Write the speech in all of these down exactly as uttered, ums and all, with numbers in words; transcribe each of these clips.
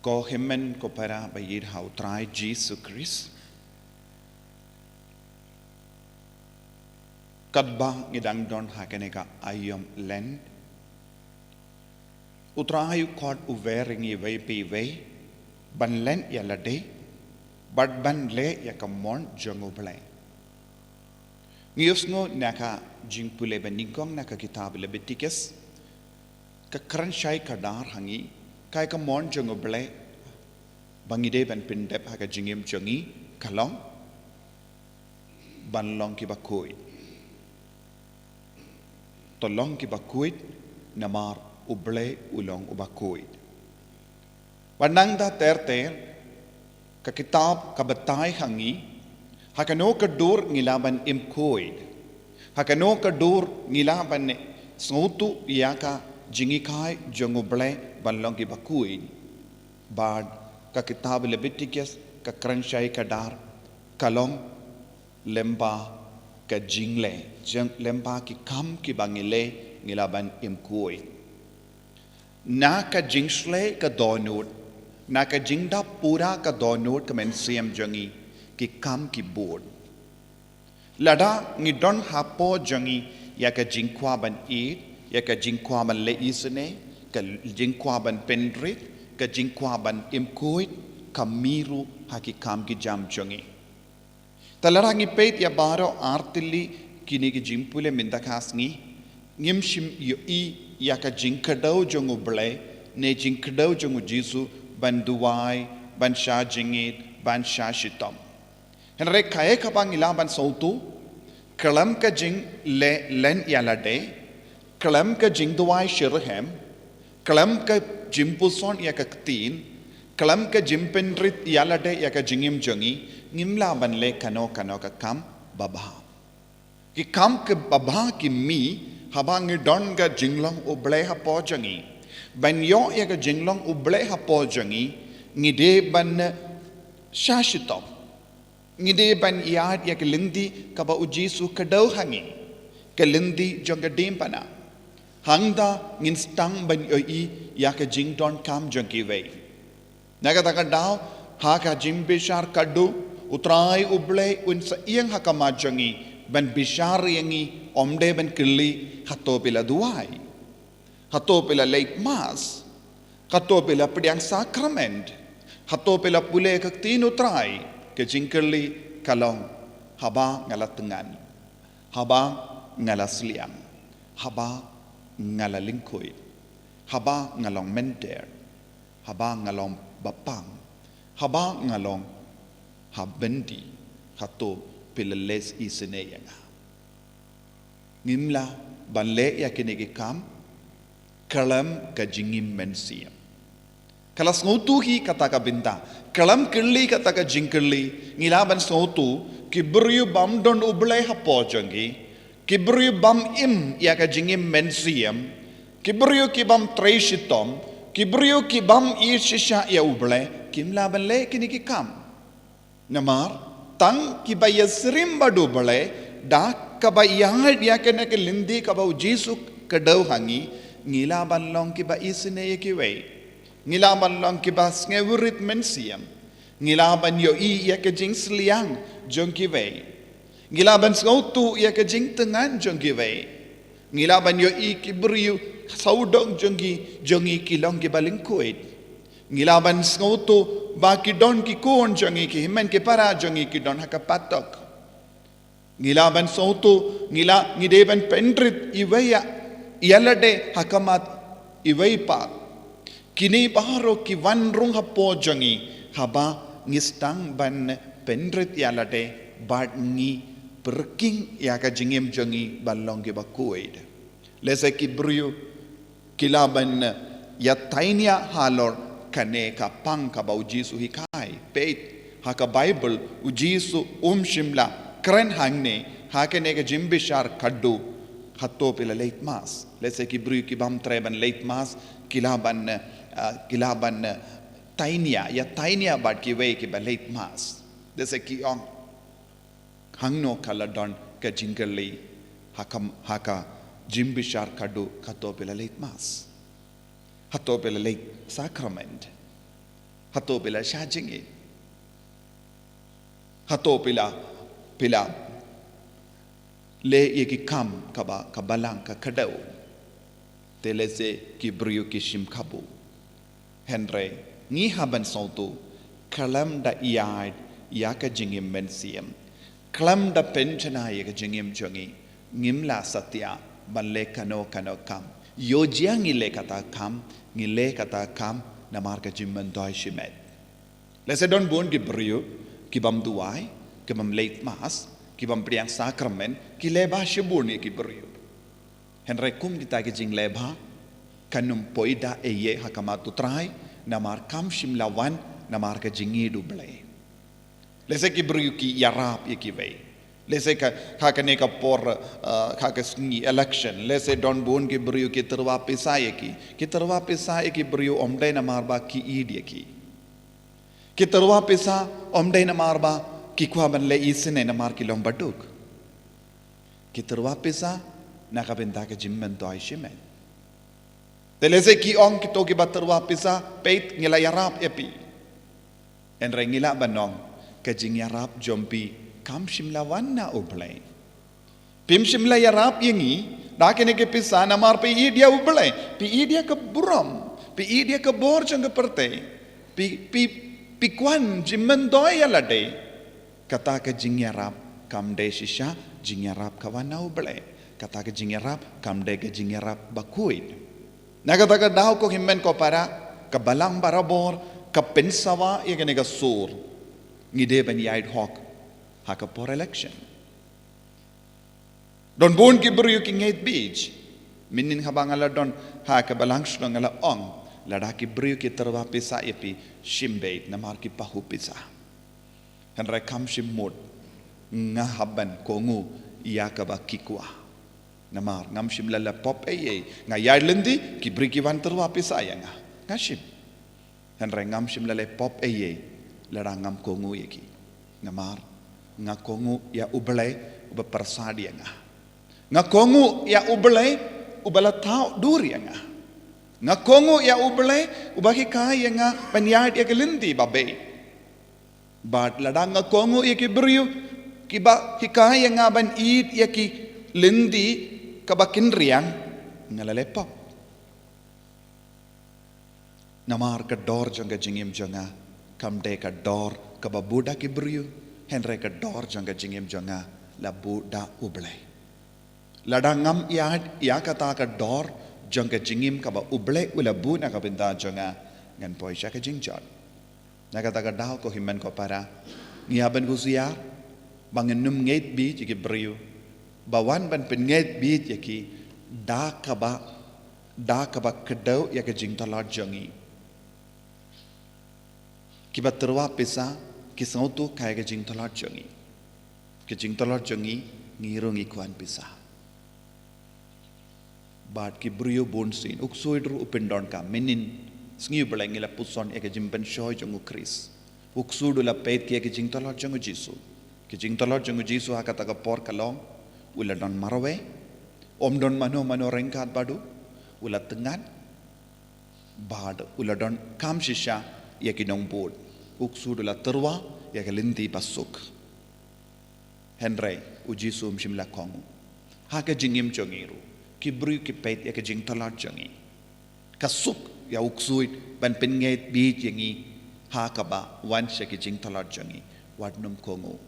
Ko hynmen ko para ba ïeit ha U Trai Jisu Khrist. Katba ngi dang don ha kane ka aïom Lent, U Trai u khot uwei ïa ngi iwei pa iwei ban len ïa lade bad ban leh ïa ka mon jong U Blei. Ngi ïohsngew na ka jingpule ba nyngkong na ka kitab Lebitikes, ka kren shai ka dar ha ngi, kaei ka mon jong U Blei ba ngi dei ban pyndep ha ka jingim jong ngi ka long ban long kiba khuid. To long kiba khuid, namar U Blei u long uba khuid. Wat nang da ter ter, ka kitab ka batai ha ngi ha kano ka dur ngi lah ban im khuid, ha kano ka dur ngi lah ban sngewthuh ïa ka jinghikai jong U Blei ban long kiba khuid. Bad ka kitab Lebitikes ka kren shai ka dar ka long lyngba ka jingleh, jong lyngba ki kam kiba ngi leh ngi lah ban im khuid. Na ka jingshlei ka dohnud, na ka jingdap pura ka dohnud ka mynsiem jong ngi, ki kam ki bud. Lada ngi don hapoh jong ngi ïa ka jingkwah ban ïeit, ïa ka jingkwah ban leh isynei, ka jingkwah ban pynrit, ka jingkwah ban im khuid, ka mih ruh ha ki kam ki jam jong ngi. Te lada ngi peit ïa baroh ar tylli kine ki jingpule mynta ka sngi, ngim shym ïohi ïa ka jingkdew jong U Blei ne jingkdew jong U Jisu ban duwai, ban shah jingit, ban shah shitom. Hynrei kaei kaba ngi lah ban sngewthuh, khlem ka jingleh len ïa lade, khlem ka jingduwai shitrhem, khlem ka jingpuson ïa ka ktien, khlem ka jingpynrit ïa lade ïa ka jingim jong ngi, ngim lah ban leh kano kano ka kam babha. Ki kam kiba bha ki mih haba ngi don ka jinglong U Blei hapoh jong ngi. Ban ïoh ïa ka jinglong U Blei hapoh jong ngi, ngi dei ban shah shitom. Ngi dei ban ïaid ïa ka lynti kaba U Jisu u kdew ha ngi, ka lynti jong ka diengphna. Hangta ngin sdang ban ïohi ïa ka jingdonkam jong kiwei. Na kata ka daw, ha ka jingbishar khadduh, U Trai U Blei un sa ïeng ha khmat jong ngi ban bishar ïa ngi, ym dei ban kylli, hato phi la duwai? Hato phi la leit Mass? Hato phi la pdiang sakrament? Hato phi la pule ka ktien U Trai? Ka jingkylli ka long, haba nga la thngan, haba nga la sliang, haba nga la lyngkhuid, haba nga long mynta, haba nga long bapang, haba nga long ha byndi, hato phi la leh isynei ïa nga? Ngim lah ban leh ïa kine ki kam khlem ka jingim mynsiem. Ka la sngewthuh hi kata ka bynta, khlem kylli kata ka jingkylli, ngi lah ban sngewthuh ki briew bym don U Blei hapoh jong ki, ki briew bym im ïa ka jingim mynsiem, ki briew ki bym trei shitom, ki briew ki bym ïeit shisha ïa U Blei, kim lah ban leh kine ki kam. Namar tang kiba ïasyriem bad U Blei, da kaba ïaid ïa kane ka lynti kaba U Jisu u kdew ha ngi, ngi lah ban long kiba isynei ïa kiwei. Ngi lah ban long kiba sngewrit mynsiem. Ngi lah ban ïohi ïa ka jingsliang jong kiwei. Ngi lah ban sngewthuh ïa ka jingthngan jong kiwei. Ngi lah ban ïohi ki briew sawdong jong ki, jong ngi ki long kiba lyngkhuid. Ngi lah ban sngewthuh ba ki don ki khun jong ngi, ki hynmen ki para jong ngi ki don ha ka patok. Ngi lah ban sngewthuh, ngi lah, ngi dei ban pynrit iwei ïa, ïa lade ha khmat iwei pat. Kine baroh ki wan rung hapoh jong ngi, haba ngi sdang ban pynrit ïa lade bad ngi pyrkhing ïa ka jingim jong ngi ban long kiba khuid. Lehse ki briew ki lah ban ïa tainia halor kane ka pang kaba U Jisu u hikai. Peit, ha ka Baibl, U Jisu um shym la kren hangne ha kane ka jingbishar khadduh, hato phi la leit Mass. Lehse ki briew ki bym treh ban leit Mass, ki lah ban, ah, ki lah ban, ah, tainia, ïa tainia bad kiwei kiba leit Mass. Lehse ki ong, hangno ka la don ka jingkylli ha ka, ha ka jingbishar khadduh, hato phi la leit Mass? Hato phi la leit sakrament? Hato phi la shah jingim? Hato phi la, phi la leh ïa ki kam kaba ka Balang ka kdew? Te lehse ki briew ki shim kabu. Hynrei ngi hap ban sngewthuh, khlem da ïaid ïa ka jingim mynsiem, khlem da pynjanai ïa ka jingim jong ngi, ngim lah satia ban leh kano kano kam. Ïoh jia ngi leh kata kam, ngi leh kata kam namar ka jingmyntoi shimet. Lehse don bun ki briew ki bym duwai, ki bym leit mass, ki bym pdiang sakramen, ki leh ba shibun ïa ki briew. Hynrei kum kita ki jingleh ba kan ym poi da ei ei ha khmat U Trai, namar kam shym la wan namar ka jingïeit U Blei. Lehse ki briew ki ïarap ïa kiwei. Lehse ka, ha kane ka por, uh, ha ka sngi election, lehse don bun ki briew ki tyrwa pisa ïa ki. Ki tyrwa pisa ïa ki briew ym dei namar ba ki ïeit ïa ki. Ki tyrwa pisa ym dei namar ba ki kwah ban leh isynei namar ki long baduk. Ki tyrwa pisa na ka bynta ka jingmyntoi shimet. Te lehse ki ong, kito kiba tyrwa pisa, peit ngi la ïarap ïa phi. Hynrei ngi lah ban ong, ka jingïarap jong phi kam shym la wan na U Blei. Phim shym la ïarap ïa ngi da kine ki pisa namar phi ïeit ïa U Blei, phi ïeit ïa ka burom, phi ïeit ïa ka bor jong ka pyrthei, phi, phi, phi kwah jingmyntoi ïa lade. Kata ka jingïarap kam dei shisha jingïarap ka wan na U Blei. Kata ka jingïarap kam dei ka jingïarap bakhuid. Na kata ka daw, ko hynmen ko para, ka Balang barabor ka pynsawa ïa kane ka sur. Ngi dei ban ïaid hok ha ka por election. Don bun ki briew ki ngeit beit. Mynhynnin haba nga la don ha ka Balang Shnong nga la ong, lada ki briew ki tyrwa pisa ïa phi, shim beit namar ki pahuh pisa. Hynrei kam shym mut nga hap ban kohnguh ïa kaba ki kwah. Namar ngam shym la leh pop ei ei. Nga ïaid lynti, ki briew ki wan tyrwa pisa ïa nga. Nga shim. Hynrei ngam shym la leh pop ei ei lada ngam kohnguh ïa ki. Namar nga kohnguh ïa U Blei uba pyrsad ïa nga. Nga kohnguh ïa U Blei uba la thaw dur ïa nga. Nga kohnguh ïa U Blei uba hikai ïa nga ban ïaid ïa ka lynti ba beit. Bad lada nga kohnguh ïa ki briew kiba hikai ïa nga ban ïeit ïa ki lynti kaba kynriang, nga la leh pop. Namar ka dor jong ka jingim jong nga kam dei ka dor kaba buh da ki briew, hynrei ka dor jong ka jingim jong nga la buh da U Blei. Lada ngam ïaid ïa kata ka dor jong ka jingim kaba U Blei u la buh na ka bynta jong nga, ngan poi sha ka jingjot. Na kata ka daw, ko hynmen ko para, ngi hap ban husiar ba ngin ym ngeit beit ïa ki briew ba wan ban pynngeit beit ïa ki da kaba, da kaba kdew ïa ka jingtlot jong ngi. Kiba tyrwa pisa ki sngewthuh kaei ka jingtlot jong ngi. Ka jingtlot jong ngi, ngi ruh ngi kwah pisa. Bad ki briew bunsien, u ksuid ruh u pyndonkam. Mynhynnin sngi U Blei ngi la puson ïa ka jingpynshoi jong U Khrist. U ksuid u la peit ïa ka jingtlot jong U Jisu. Ka jingtlot jong U Jisu ha kata ka por ka long, u la don marwei, ym don mano mano ryngkat bad u, u la tngan, bad u la donkam shisha ïa ki nongbud. U ksuid u la tyrwa ïa ka lynti basuk. Hynrei U Jisu um shym la kohnguh. Ha ka jingim jong ngi ruh, ki briew ki peit ïa ka jingtlot jong ngi. Ka suk ïa u ksuid ban pynngeit beit ïa ngi ha kaba wan sha ka jingtlot jong ngi. Wat nym kohnguh.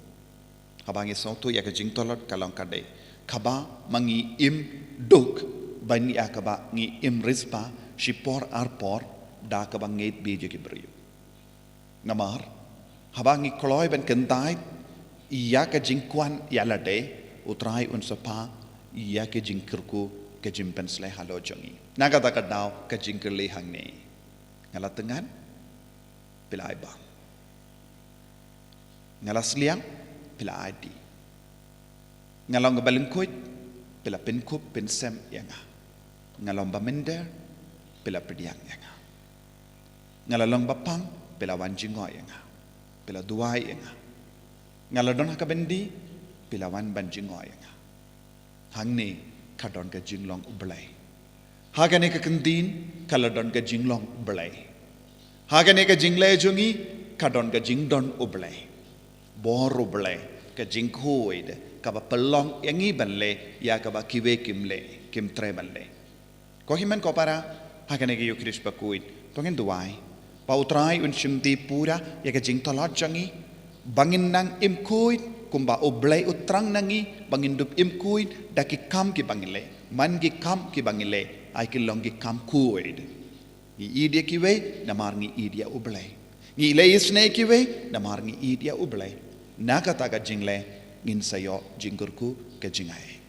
Haba ngi sngewthuh ïa ka jingtlot ka long ka dei kaba ma ngi im duk ban ïa kaba ngi im riewspah shipor arpor da kaba ngeit beit ïa ki briew. Namar haba ngi kloi ban kyntait ïa ka jingkwah ïa lade, U Trai un sa phah ïa ka jingkyrkhu, ka jingpynsleh halor jong ngi. Na kata ka daw ka jingkylli hangne. Nga la tngan, phi la ai bam. Nga la sliang, phi la ai dih. Nga long kaba lyngkhuid, phi la pynkup pynsem ïa nga. Nga long ba mynder, phi la pdiang ïa nga. Nga la long ba pang, phi la wan jngoh ïa nga. Phi la duwai ïa nga. Nga la don ha ka byndi, phi la wan ban jngoh ïa nga. Hangne ka don ka jinglong U Blei. Ha kane ka ktien ka la don ka jinglong U Blei. Ha kane ka jingleh jong ngi ka don ka jingdon U Blei, bor U Blei, ka jingkhuid kaba pynlong ïa ngi ban leh ïa kaba kiwei kim leh, kim treh ban leh. Ko hynmen ko para, ha kane ka Ïukharist bakhuid to ngin duwai ba U Trai un shim dih pura ïa ka jingtlot jong ngi, ba ngin nang im khuid kumba U Blei u thrang na ngi, ba ngin dup im khuid da ki kam kiba ngi leh. Man ki kam kiba ngi leh ai ki long ki kam khuid. Ngi ïeit ïa kiwei namar ngi ïeit ïa U Blei. Ngi leh isynei ïa kiwei namar ngi ïeit ïa U Blei. Na kata ka jingleh ngin sa ïoh jingkyrkhu ka jingai.